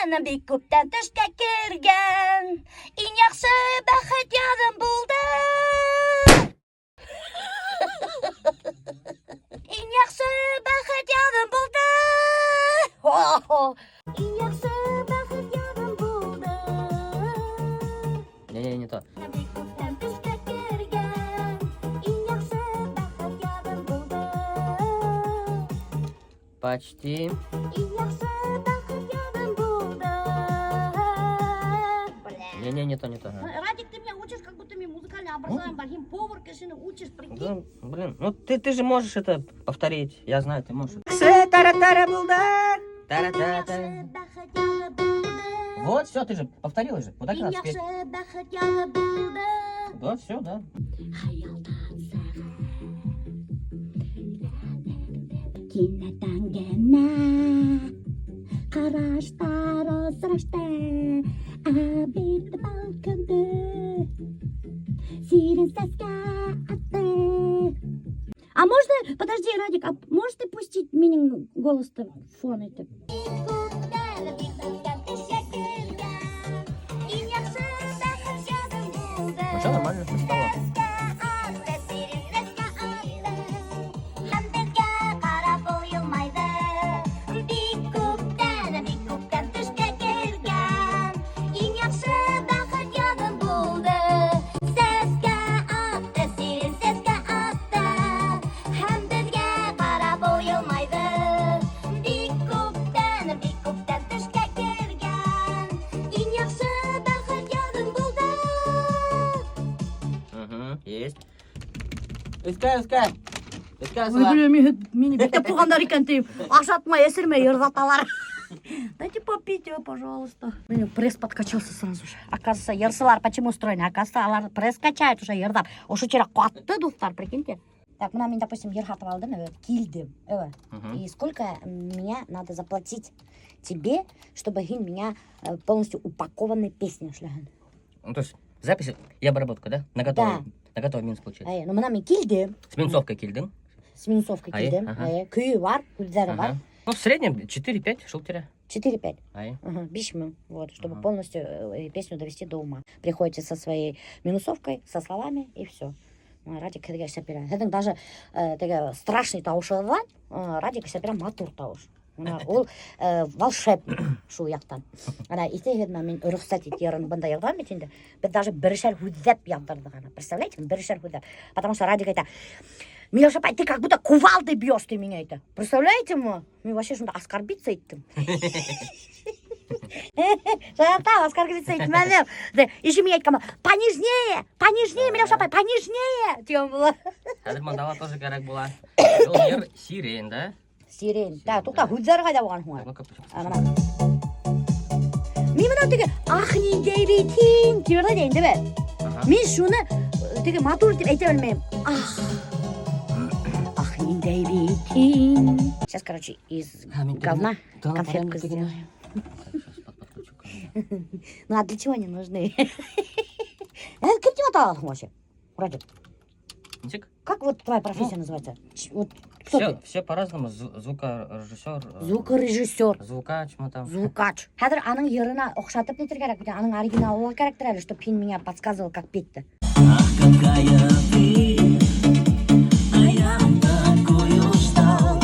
күптән, бик күптән төшкә кергән иң яҡшы бәхет яҙым булды. Иң яҡшы бәхет яҙым булды. Иң яҡшы бәхет яҙым булды. Не-не, не то. Бик күптән төшкә кергән иң яҡшы бәхет яҙым булды. Почти. Иң яҡшы бәхет яҙым булды. Бля. Не-не, не то, не то. Ага. Радик, ты меня учишь, как будто мне музыкальное образование бар. Һин повар кешене учишь, прикинь. Да, блин, ну ты же можешь это повторить. Я знаю, ты можешь. Тара-тара. Иң яҡшы бәхет ялы булды. Вот, все, ты же повторила же. Вот так и Иң надо спеть. яҡшы бәхет ялы булды. Да, все, да. Хыялдан сәғәт Кинәттән генә ҡараштар осрашты. Ә бит был көндө сирень сәскә атты. А можно, подожди, Радик, а можешь ты пустить минең голос-то фон итеп? Күптән, бик күптән төшкә кергән иң яҡшы бәхет яҙым булды. Ну что, нормально, стало. Сәскә атты, сирень сәскә атты. Һәм беҙгә ҡарап ул йылмайҙы. Бик күптән, бик күптән төшкә кергән иң яҡшы бәхет яҙым булды. Сәскә атты, сирень сәскә атты. Һәм беҙгә ҡарап ул йылмайҙы. Бик күптән, бик күптән төшкә кергән иң яҡшы бәхет яҙым булды. Угу, есть. Искай, искай. Искай, Ой, сюда. бля, мине бикләп ҡуйғандар икән тием. Ашатмай, эсермәй, йырлаталар. Дайте попить, а, пожалуйста. Блин, пресс подкачался сразу же. Оказывается, йырсылар почему устроены? Оказывается, улар пресс качают уже йырлап. Ошо вчера ҡатты, дуҫтар, прикиньте. Так, бына мин, допустим, йыр һатып алдым, эйе, килдем. Эйе. Мгм. И сколько меня надо заплатить тебе, чтобы һин меня полностью упакованной песни эшләһен? Ну, то есть запись и обработка, да? На готовый, Да. на готовый минус получается. Эйе, ну бына мин килдем. С минусовкой килдең. С минусовкой Эйе, килдем. ага. Эйе, көйө бар, һүҙҙәре бар. Ага. Ну, в среднем 4-5 шул тирә. 4-5. Ай. Ага, 5 мең, вот, чтобы Ага. полностью песню довести до ума. Приходите со своей минусовкой, со словами, и все. Радик һеҙгә эшләп бирә. Һеҙҙең даже теге страшный тауышығыҙҙан Радик эшләп бирә матур тауыш. Бына ул волшебник шул яҡтан. Ана иҫегеҙҙә, мин «Рөхсәт ит» йырын бында йырлаған бит инде. Беҙ даже берешәр һүҙләп яҙҙырҙыҡ ана. Представляете, берешәр һүҙләп. Потому что Радик әйтә: «Миләүшә апай, ты как будто кувалдой бьешь», ти миңә әйтә. Представляете ме? Мин вообще шунда оскорбиться иттем. Шаяртам, оскорбиться итмәнем. Еще миңә әйткән: «Понежнее, понежнее, Миләүшә апай, понежнее», тигән була. Хәҙер мандала тоже кәрәк була. Ул йыр «Сирень», да? «Сирень». Так, туҡта, һүҙҙәре ҡайҙа булған һуң? Ну-ка, А, бына. Мин бына теге «Ах, ниндәй бит һин» тип йырлай инде бе. Ага. Мин шуны теге матур итеп әйтә белмәйем. Ах. Ах, ниндәй бит һин. Сейчас, короче, из А, мин говна тегене- конфетку тегене- сделаем. Так, сейчас подключу. Ну, а для чего они нужны? Кем тип аталаһың вообще? Радик, Нисек? как вот твоя профессия называется? Вот кто Все, ты? все по-разному. Звукорежиссер. Звукорежиссер. Звукач, мы там. Звукач. Хәҙер аның йырына оҡшатып нитергә кәрәк. Аның оригиналы кәрәктер әле, чтоб һин миңә подсказывал, как петь-то. Ах, какая ты, а я такую ждал.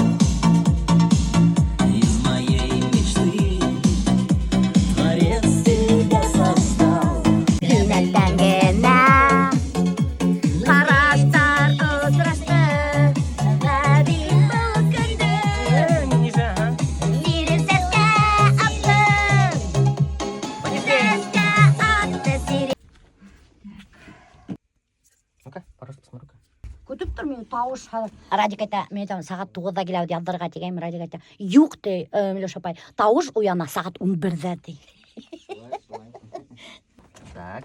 Из моей мечты Творец тебя создал. Кинәттән генә ҡараштар осрашты. Бит был көндө Ниже, ага. сирень сәскә атты. Сәскә атты сирень. Ну-ка, пожалуйста, посмотрю-ка. Көтөп тор мине тауыш хәҙер. Радик әйтә, мин әйтәм, сәғәт 9-ҙа киләбеҙ яҙҙырырға тигәйнем, Радик әйтә: «Юҡ, — ти, Миләүшә апай, тауыш уяна сәғәт 11-ҙә», — ти. Шулай, шулай. Так. Так,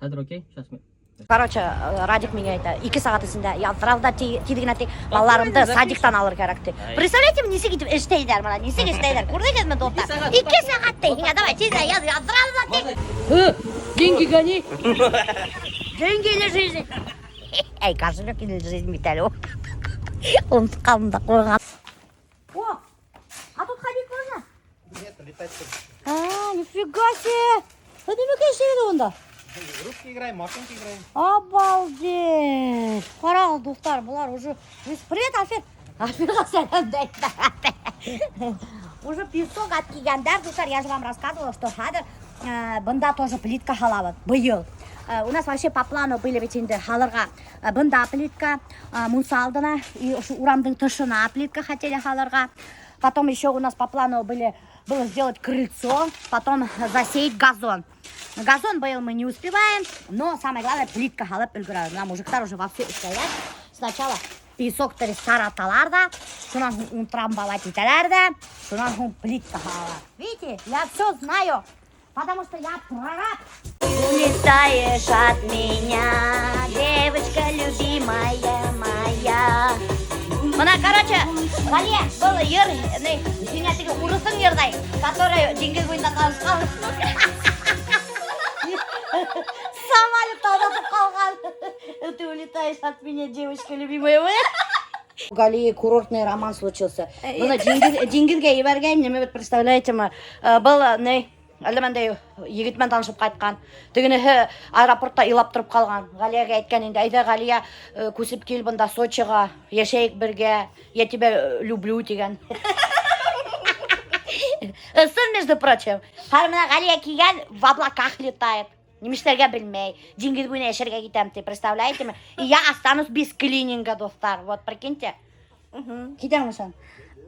хәҙер окей, сейчас мы. Короче, Радик миңә әйтә, 2 сәғәт эсендә яҙҙырабыҙ ҙа тиҙ генә ти, балаларымды садиктан алыр кәрәк ти. Ай. Представляете, нисек итеп эшләйҙәр бына, нисек эшләйҙәр? Күрҙегеҙме, дуҫтар? 2 сәғәт. 2 сәғәт ти, һиңә давай тиҙ яҙ, яҙҙырабыҙ ҙа ти. Деньги гони. Деньги или жизнь? Эй, кошелек или жизнь бит әле ул. Онотҡан да ҡуйған. О, а тут ходить можно? Нет, летать только. А, нифига себе! Это нимәкәй эшләйҙе унда? Игрушки играем, машинки играем. Обалдеть! Ҡарағыҙ, дуҫтар, былар уже... Привет, Альфир! Альфирға сәләм дә. Уже песок алып килгәндәр, дуҫтар, я же вам рассказывала, что хәҙер бында тоже плитка һалабыҙ, быйыл. У нас вообще по плану были ведь инде һалырға бында плитка, мунса алдына, и ошо урамдың тышына плитка хотели һалырға. Потом еще у нас по плану было сделать крыльцо, потом засеять газон. Газон был мы не успеваем, но самое главное, плитка һалып өлгөрәбеҙ. Бына мужиктар уже вовсю эшләйҙәр. Сначала песок тараталар ҙа, шунан һуң утрамбовать итәләр ҙә, шунан һуң плитка һалалар. Видите, я все знаю, потому что я прораб. Улетаешь от меня, девочка любимая моя. Бына, короче, Ғәлиә, был йыр, ни, һиңә теге урыҫтың йырҙай, который диңгеҙ буйында танышҡан. Самолетта оҙатып ҡалған. Ты улетаешь от меня, девочка любимая моя. Гали курортный роман случился. Бына диңгеҙгә ебәргән, нимә бит, представляете ме? Был ни, әллә ниндәй егет менән танышып ҡайтҡан. Тегенеһе аэропортта илап тороп ҡалған. Ғәлиәгә әйткән инде, әйҙә Ғәлиә, күсеп кил бында Сочиға, йәшәйек бергә, я тебя люблю тигән. Ысын, между прочим. Хәҙер бына Ғәлиә килгән, в облаках летает. Нимә эшләргә белмәй. Диңгеҙ буйына йәшәргә китәм, ти, представляете ме? И я останусь без клининга, дуҫтар. Вот, прикиньте. Китәңме һин?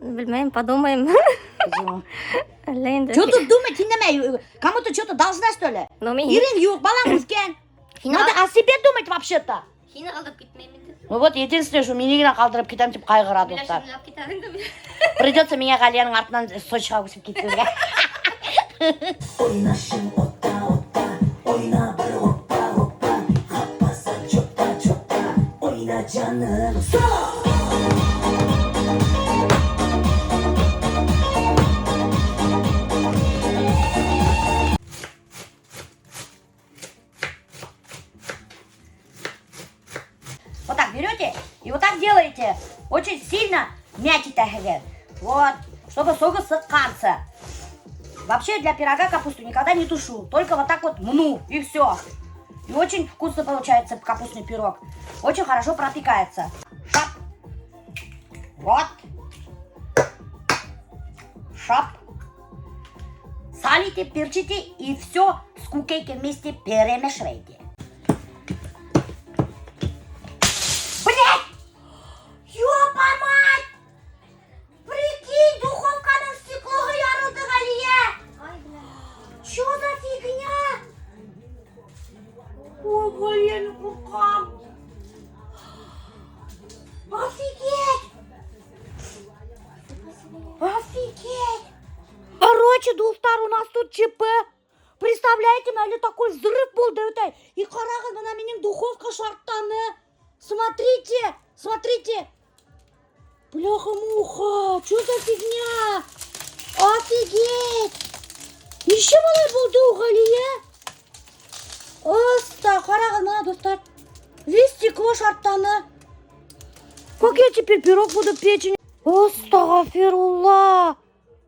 Белмәйем, подумаем. Почему? Әллә инде. Что тут думать, һин нимә? Кому-то что-то должна, что ли? Ну, мин Ирең юҡ, балаң үҫкән. Һине Надо о себе думать вообще-то. Һине ҡалдырып китмәйем инде. Ну вот, единственное, что мине генә ҡалдырып китәм тип ҡайғыра, дуҫтар. Миләүшәне алып китәр инде. Придется миңә Ғәлиәнең артынан Сочиға күсеп китергә. Ойнашым отта, отта, ойна бер опа, опа, хаппаса чопта, чопта, ойна жаным. Соло! Вот так берете и вот так делаете. Очень сильно мять. Вот, чтобы согы сыҡҡансы. Вообще для пирога капусту никогда не тушу. Только вот так вот мну и все. И очень вкусно получается капустный пирог. Очень хорошо пропекается. Шап. Вот. Шап. Солите, перчите и все с кукейки вместе перемешивайте. Блять! Ёпа мать! Прикинь, духовканың стеклоһы ярылды, Ғәлиә! Чё за фигня? Ой, Ғәлиә, мин ҡурҡам. Офигеть! Офигеть! Короче, дуҫтар, у нас тут ЧП. Представляете, әле такой взрыв булды үтә. И ҡарағыҙ, бына минең духовка шартланы. Смотрите, смотрите. Бляха-муха, что за фигня? Офигеть! Нисек былай булды ул, Ғәлиә? Оста, ҡарағыҙ бына, дуҫтар. Весь стекло шартланы. Как я теперь пирог буду печь? Астағфирулла.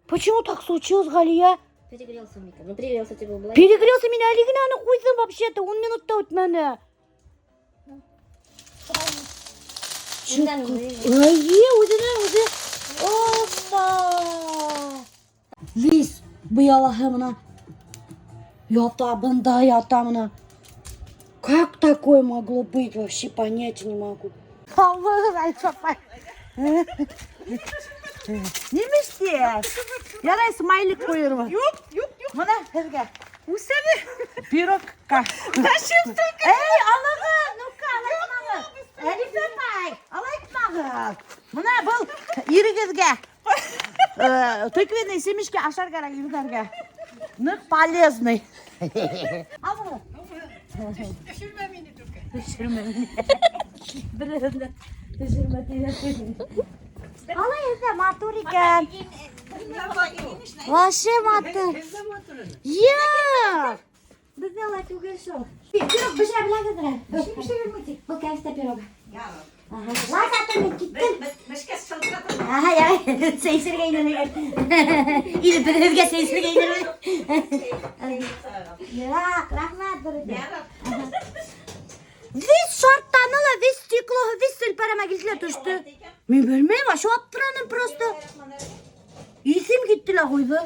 Почему так случилось, Галия? Перегрелся Мика. Ну, перегрелся тебе был. Перегрелся мин әле генә уны ҡуйҙым вообще-то. 10 минут та үтмәне. Эйе, үҙенән үҙе. Опа! Весь быялаһы бына ята, бында ята бына. Как такое могло быть, вообще понятия не могу. Һаумыһығыҙ, Нимә эшләй? Ярай, смайлик ҡуйырмын. Юҡ, юҡ, юҡ. Бына һеҙгә. Үсәме? Пирогка. Зачем столько? Эй, алығыҙ, ну-ка, алайтмағыҙ. Әлифә апай, алайтмағыҙ. Бына был ирегеҙгә. Тыквенный семечки ашар кәрәк ирҙәргә. Ныҡ полезный. Ал быны. Төшөрмә мине только. Төшөрмә мине. Береһен дә төшөрмә тигән. Алай һеҙҙә матур икән. Вообще матур. Юҡ. Беҙҙә улай түгел шул. Пирог бешерә беләһегеҙме? Был кәбеҫтә пирогы. Лаза мин киттем. Аһа, ярай, сәй эсергә инер. Или беҙ һеҙгә сәй эсергә инербеҙ. Юҡ, рәхмәт. Весь шарттаны ла, весь стекло, весь селпәрәмә килде лә төштө. Мин белмәйем, вообще аптыраным просто. Иҫем китте лә ҡуйҙы.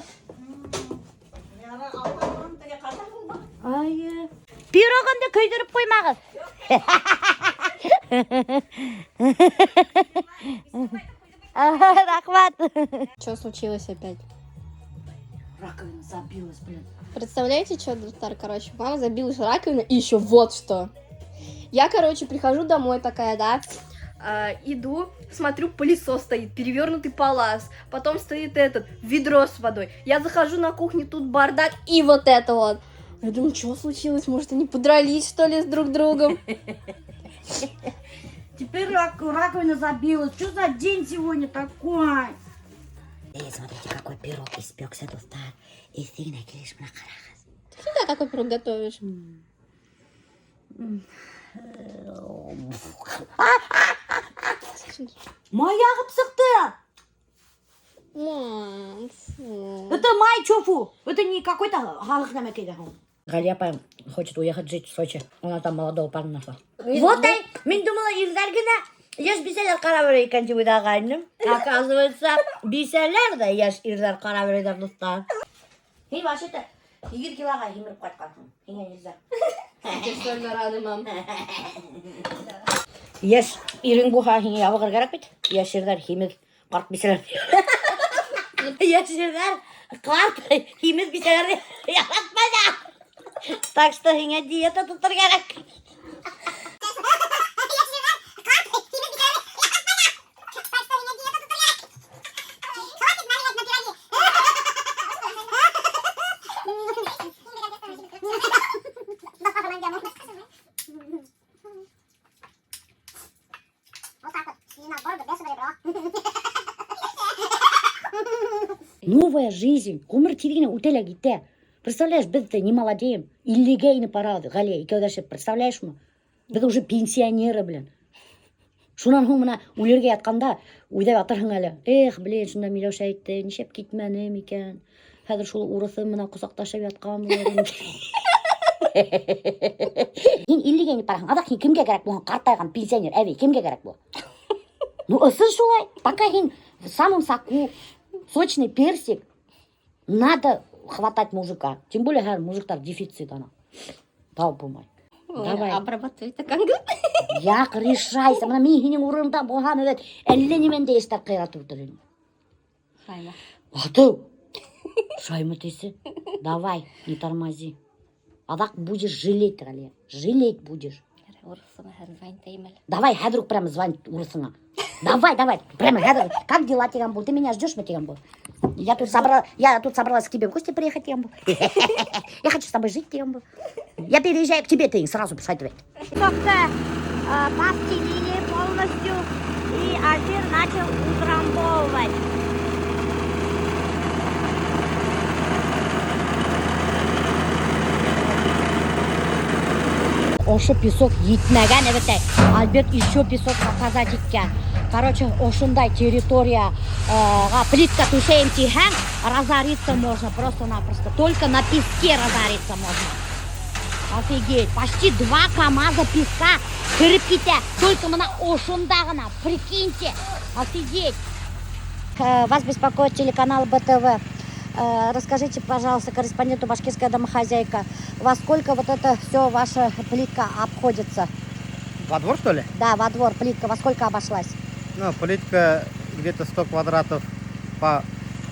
Ай, пирогымды көйҙөрөп ҡуймағыҙ. Рәхмәт. Что случилось опять? Раковина забилась, блин. Представляете, что, дуҫтар, короче, мама забилась раковина, и еще вот что. Я, короче, прихожу домой такая, да, иду, смотрю, пылесос стоит, перевернутый палас, потом стоит этот, ведро с водой. Я захожу на кухню, тут бардак, и вот это вот. Я думаю, что случилось? Может, они подрались, что ли, с друг другом? Теперь раковина забилась. Что за день сегодня такой? Эй, смотрите, какой пирог испекся, дуҫтар. Эҫе генә килеш бына ҡарағыҙ. Ты всегда такой пирог готовишь. Май ағып сыҡты. Мам, фу. Это май чофу. Это не какой-то һарыҡ нәмәкәй. Ғәлиә апайым хочет уехать жить в Сочи. Она там молодого парня нашла. Вот ай, мин думала, ирҙәр генә йәш бисәләр ҡарап йөрөй икән тип уйлағайным. Оказывается, бисәләр ҙә йәш ирҙәр ҡарап йөрөйҙәр, дуҫтар. Һин вообще-то 8 килоға һимереп ҡайтҡанһың. Һиңә нельзя. Тебе что, рады, мам? Йәш ирең булһа, һиңә ябығыр кәрәк бит. Йәш ирҙәр һимеҙ ҡарт бисәләр. Йәш ирҙәр ҡарт һимеҙ бисәләрҙе яратмай. Так что һиңә диета тотор кәрәк. Новая жизнь. Ғүмер тиҙ генә үтә лә китә. Представляешь, беҙ не молодеем. Иллегә инеп барабыҙ, Ғәлиә, икәүҙәшеп, представляешь мы? Беҙ уже пенсионеры, блин. Шунан һуң бына үлергә ятҡанда уйлап ятырһың әле. Эх, блин, шунда Миләүшә әйтте, нишләп китмәнем икән? Хәҙер шул урыҫы менән ҡосаҡлашып ятҡан булыр инем. Һин иллегә инеп бараһың. Аҙаҡ һин кемгә кәрәк булһаң, ҡартайған пенсионер, әбей, кемгә кәрәк була? Ну, ысын шулай. Пока һин в самом соку, сочный персик, надо хватать мужика. Тем более, хәҙер мужиктар дефицит ана. Тауып булмай. Давай. Обрабатывай таканга. Яҡ, решайся. Бына мин һинең урыныңда булһам, эйе, әллә нимәне дә эштәр ҡыйратып ултырыр инем. Шайма. Атыу. Шаймы тисе. Давай, не тормози. Аҙаҡ будешь жалеть, Ғәлиә. Жалеть будешь. Урыҫыңа хәҙер звонить әле. Давай, хәҙер үк прямо звонить урыҫыңа. Давай, давай, прямо хәҙер. Как дела, тигән бул? Ты меня ждешь, тигән бул? Я тут собралась к тебе в гости приехать, тигән бул. Я хочу с тобой жить, тигән бул. Я переезжаю к тебе, ты сразу писать. Как-то постелили полностью, и Альфир начал утрамбовывать. Ошо песок етмәгән, әбәтәй. Альберт еще песок заказать иткән. Короче, ошондай территорияға плитка түшәйем тиһәң, разориться можно просто-напросто. Только на песке разориться можно. Офигеть, почти 2 камаза песка кереп китә. Только бына ошонда ғына, прикиньте, офигеть. Вас беспокоит телеканал БТВ. Расскажите, пожалуйста, корреспонденту «Башкирская домохозяйка», во сколько вот это все ваша плитка обходится? Во двор, что ли? Да, во двор плитка во сколько обошлась? Ну, плитка где-то 100 квадратов по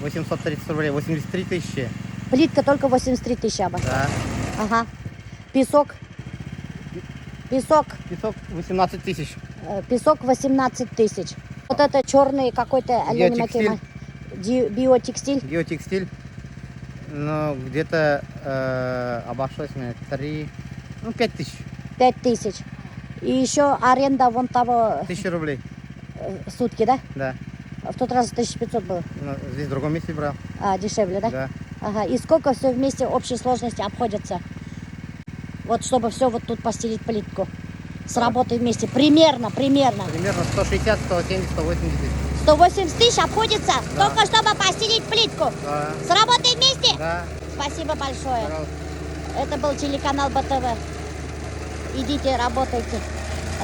830 рублей, 83 тысячи. Плитка только 83 тысячи обошлась? Да. Ага. Песок? Песок? Песок 18 тысяч. Песок 18 тысяч. Вот это черный какой-то... Биотекстиль. Биотекстиль. Геотекстиль. Ну, где-то обошлось мне 3, ну, 5 тысяч. 5 тысяч. И еще аренда вон того... 1000 рублей. Сутки, да? Да. В тот раз 1500 было. Ну, здесь в другом месте брал. А, дешевле, да? Да. Ага. И сколько все вместе общей сложности обходится? Вот чтобы все вот тут постелить плитку. С работой вместе. Примерно, примерно. Примерно 160, 170, 180. 180 тысяч обходится Да. только чтобы постелить плитку. Да. Сработаем вместе? Да. Спасибо большое. Пожалуйста. Это был телеканал БТВ. Идите, работайте.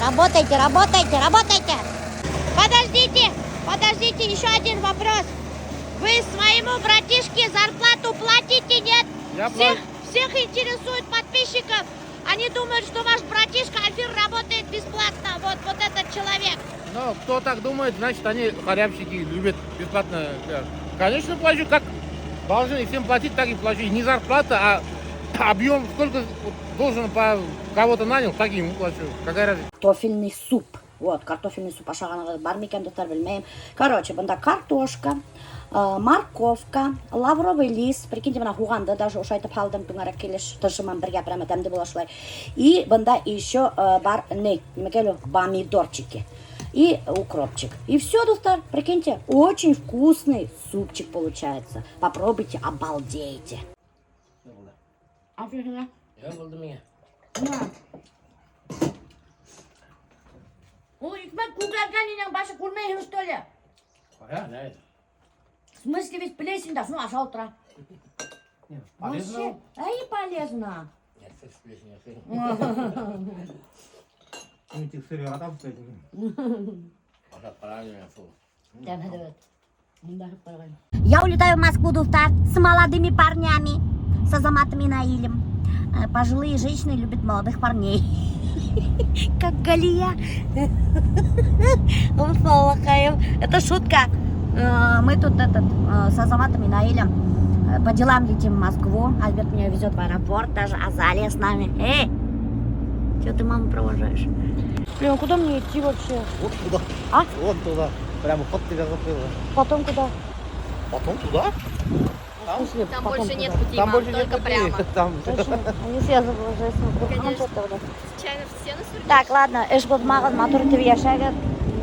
Работайте, работайте, работайте. Подождите, подождите, еще один вопрос. Вы своему братишке зарплату платите, нет? Я Всех, всех интересует подписчиков. Они думают, что ваш братишка Альфир работает бесплатно. Вот, вот этот человек. Ну, кто так думает, значит, они халявщики, любят бесплатно. Конечно, плачу, как должны всем платить, так и плачу. И не зарплата, а объем, сколько вот должен по кого-то нанял, так и ему плачу. Какая разница? Картофельный суп. Вот, картофельный суп ашағанығыҙ бар микән, дуҫтар, белмәйем. Короче, бында картошка, морковка, лавровый лист, прикиньте, бына һуғанды даже ошайтып һалдым түңәрәк килеш, тышы менән бергә прямо тәмле була шулай. И бында еще бар ни, нимәкәй ул, помидорчики. И укропчик. И все, дуҫтар, прикиньте, очень вкусный супчик получается. Попробуйте, обалдеете. Я булды миңә. Ул икмәк күгәргән, инәң башы, күрмәйһең, что ли? Ҡая, В смысле, весь плесень, да, ну, аша ултыра. Полезно. Ай, полезно. Мин тик сыр яратам, кстати. Тәмле. Я улетаю в Москву, дуҫтар, с молодыми парнями, с Азаматом и Наилем. Пожилые женщины любят молодых парней. Как Галия. Это шутка. Мы тут этот, с Азаматом и Наилем по делам летим в Москву. Альберт меня везет в аэропорт, даже Азалия с нами. Эй, что ты маму провожаешь? Блин, а куда мне идти вообще? Вот туда. А? Вон туда. Прямо ход тебя закрыла. Потом куда? Потом туда? В смысле, Там потом больше куда? нет пути, Там мам, больше нет только пути. прямо. Там. Точно? А если я заблужусь? Конечно. Случайно в стену свернешь? Так, ладно, эш боҙмағыҙ, матур итеп йәшәгеҙ,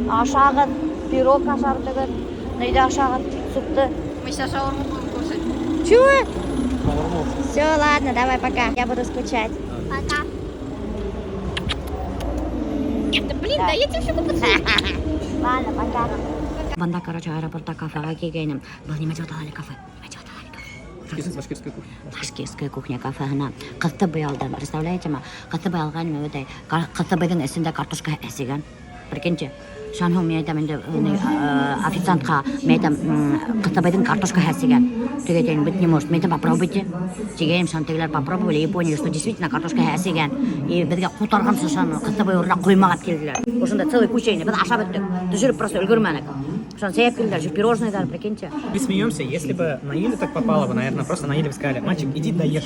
ашағыҙ, пирог ашар түгел, нейҙе ашағыҙ, супты. Мы сейчас шаурму будем кушать. Чего? Все, ладно, давай, пока. Я буду скучать. Пока. Да блин, да я тебе щеку поцелую. Ладно, пока. Бында, короче, аэропортта кафеға килгәйнем. Был нимә тип атала әле кафе? Нимә тип атала әле кафе? Башкирская кухня. Башкирская кухня кафеһына ҡыҫтыбый алдым. Представляете ма? Ҡыҫтыбый алғайным, үтәй. Ҡыҫтыбыйҙың эсендә картошка әсегән. Прикиньте. Шунан һуң мин әйтәм инде ни, официантҡа, мин әйтәм, ҡыҫтыбыйҙың картошка әсегән. Теге әйтә, быть не может. Мин әйтәм, попробуйте. Тигәйнем, шунан тегеләр попробовали и поняли, что действительно картошка әсегән. И беҙгә ҡутарғансы шуны ҡыҫтыбый урынына ҡоймаҡ алып килделәр. Ошонда целый куча ине. Беҙ ашап бөттөк. Төшөрөп просто өлгөрмәнек. Шунан сәй алып килделәр, еще пирожныйҙар, прикиньте. Мы смеемся, если бы Наилю так попало бы, наверное, просто Наилю бы сказали: «Мальчик, иди доешь».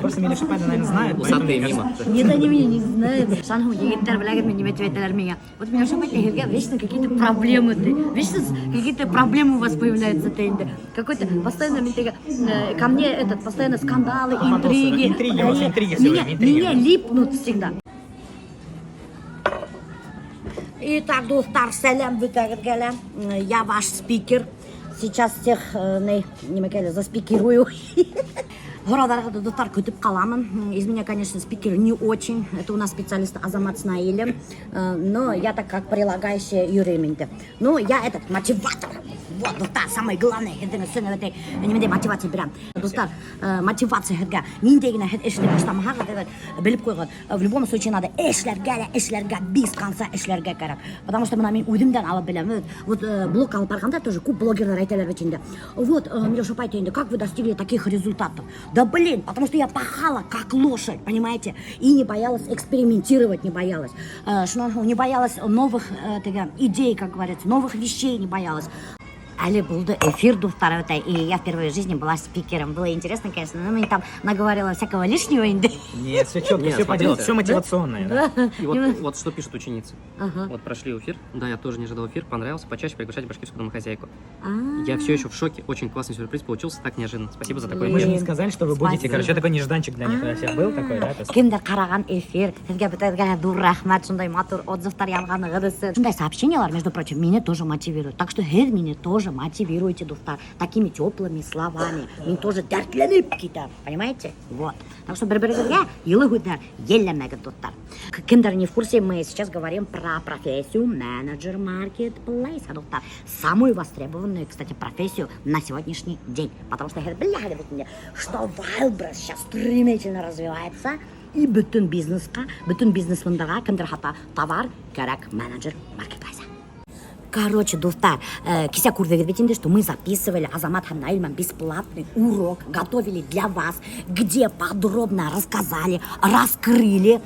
Просто Миләүшә апай, наверное, знает. Поэтому, Усатые мне кажется, мимо. Нет, они меня не знают. Шунан һуң егеттәр беләгеҙме, нимә тип әйтәләр миңә? Вот, Миләүшә апай, һеҙгә вечно какие-то проблемы ты. Вечно какие-то проблемы у вас появляются ты инде. Какой-то постоянно мин теге, ко мне этот, постоянно скандалы, интриги. Интриги у вас, интриги всё Меня, время, интриги. меня липнут всегда. Итак, дуҫтар, сәләм бөтәгеҙгә лә. Я ваш спикер. Сейчас всех нимәкәй, заспикирую. Һорауҙарығыҙҙы, дуҫтар, көтөп ҡаламын. Из меня, конечно, спикер не очень. Это у нас специалист Азамат с Наилем. Но я так как прилагающая йөрөйөм инде. Ну, я этот, мотиватор. Вот, дуҫтар, самое главное, һеҙҙең өсөн этой нимәндәй мотивация бирәм. Дуҫтар, мотивация һеҙгә. Ниндәй генә һеҙ эште башламаһағыҙ, эйе, белеп ҡуйығыҙ. В любом случае надо эшләргә лә, эшләргә, без конца эшләргә кәрәк. Потому что бына мин үҙемдән алып беләм. Вот, блог алып барғанда тоже күп блогерҙар әйтәләр бит инде. Вот, Миләүшә апай инде, как вы достигли таких результатов? Да блин, потому что я пахала как лошадь, понимаете? И не боялась экспериментировать, не боялась. Шунан һуң не боялась новых теге, идей, как говорится, новых вещей не боялась. Әле булды эфир, дуҫтар, это, и я впервые в жизни была спикером. Было интересно, конечно, но мин там наговорила всякого лишнего инде. Нет, все четко, Нет, все по делу, смотрите. все мотивационное. Да. И вот, вот что пишет ученица. Ага. Вот прошли эфир. Да, я тоже не ожидал эфир, понравился. Почаще приглашать башкирскую домохозяйку. А. Я все еще в шоке. Очень классный сюрприз получился, так неожиданно. Спасибо за такой Мы же эфир. не сказали, что вы будете. Спасибо. Короче, такой нежданчик для них для всех был такой, да? То есть Кемдер ҡараған эфир, һеҙгә бөтәгеҙгә ҙур рәхмәт, шундай матур отзывтар яҙғанығыҙ өсөн. Шундай сообщениялар, между прочим, мине тоже мотивируют. Так что һеҙ мине тоже мотивируете, дуҫтар, такими теплыми словами. Мин тоже дәртләнеп китәм, понимаете? Вот. Так что бер-берегеҙгә йылы һүҙҙәр йәлләмәгеҙ, дуҫтар. Кемдер не в курсе, мы сейчас говорим про профессию менеджер маркетплейса, дуҫтар. Самую востребованную, кстати, профессию на сегодняшний день. Потому что, бля, что Wildberries сейчас стремительно развивается, и бөтөн бизнесҡа, бөтөн бизнесмендарға кемдер һата товар, кәрәк менеджер маркетплейса. Короче, дуҫтар, кисә күрҙегеҙ бит инде, что мы записывали Азамат һәм Наиль менән бесплатный урок, готовили для вас, где подробно рассказали, раскрыли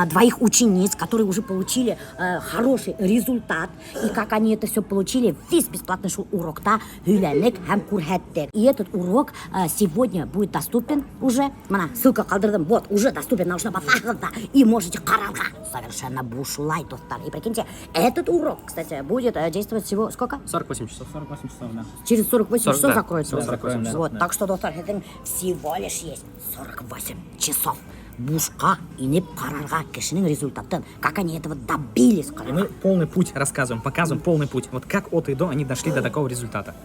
двоих учениц, которые уже получили хороший результат, и как они это все получили, весь бесплатный шул урокта һөйләнек һәм күрһәттек. И этот урок сегодня будет доступен уже, бына, ссылка ҡалдырҙым, вот, уже доступен, нужно баҫаһығыҙ ҙа, и можете ҡарарға совершенно бушлай, дуҫтар. И прикиньте, этот урок, кстати, будет действовать всего сколько? 48 часов. 48 часов, да. Через 48 40, часов да. закроется. Да, закроем, да. Вот, Да. так что, дуҫтар, һеҙҙең всего лишь есть 48 часов. Бушҡа инеп ҡарарға кешенең результатын, как они этого добились И ҡарарға. мы полный путь рассказываем, показываем полный путь. Вот как от и до они дошли до такого результата.